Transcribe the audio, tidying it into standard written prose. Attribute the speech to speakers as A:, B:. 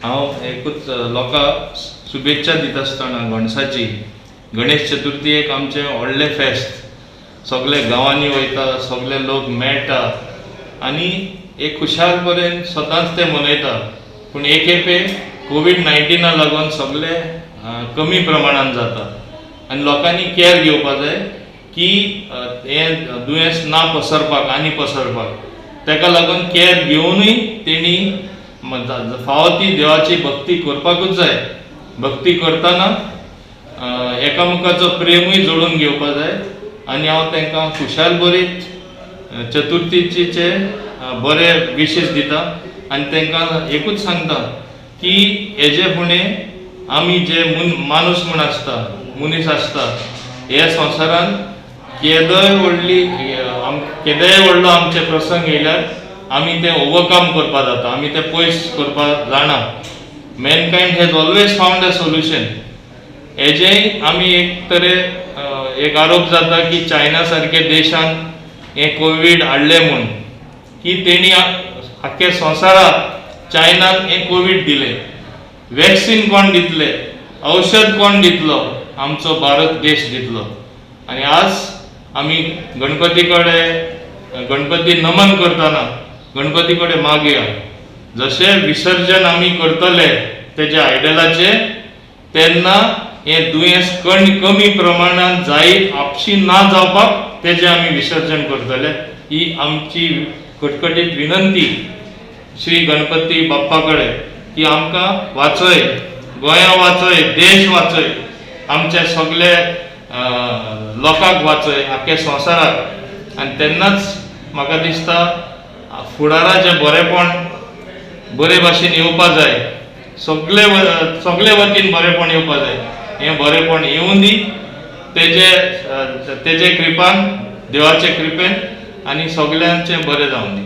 A: हांव एकूच लोकांक शुभेच्छा दिता आसतना गणसाची, गणेश चतुर्थी एक आमचें व्हडलें फेस्त. सगळे गांवांनी वयता, सगळे लोक मेळटा आनी एक खुशाल बरेन सदांच ते मनयता. पूण एक खेपे कोवीड 19 लागून सगळे कमी प्रमाणान जाता आनी लोकांनी केअर घेवपा जाय की हें दुयेंस ना पसरपाक आनी पसरपाक. ताका लागून केअर घेवनूय तेणी फावो ती देवाची भक्ती करपाकूच जाय. भक्ती करतना एकामेकाचो प्रेमूय जोडून घेवपा जाय आनी हांव तांकां खुशाल बरीत चतुर्थीचे बरे विशीस दिता आनी तांकां एकूच सांगता की हेजे फुडें आमी जे माणूस म्हूण आसता, मनीस आसता, ह्या संवसारांत केदोय व्हडली, केदोय व्हडलो आमचे प्रसंग येयल्यार आमी ते ओवरकम करपा जाता, आमी ते पयस करपा जाणा. Mankind has always found a solution. हेजेय आमी एक तरे एक आरोप जाता की चायना सारके देशान हें कोवीड हाडलें म्हूण, की तेणी आख्खे संवसाराक चायनान हें कोवीड दिलें. वॅक्सिन कोण दितले? औषध कोण दितलो? आमचो भारत देश दितलो. आनी आज आमी गणपती कडेन, गणपती नमन करतना गणपती कडेन मागया, जशें विसर्जन आमी करतले तेज्या आयडलाचे, तेन्ना हें दुयेंस कमी प्रमाणान जायत, आपशी ना जावपाक तेजें आमी विसर्जन करतले. ही आमची कटकटीत विनंती श्री गणपती बाप्पा कडेन की आमकां वाचय, गोंया वाचय, देश वाचय, आमचे सगळे लोकांक वाचय, आख्खे संवसाराक. आनी तेन्नाच म्हाका दिसता फुडाराचें बरेपण बरे भाशेन येवपा जाय. सगळे वतीन बरेपण येवपा जाय. हें बरेपण येवूं दी तेजे कृपान, देवाचे कृपेन, आनी सगल्यांचें बरें जावं दी.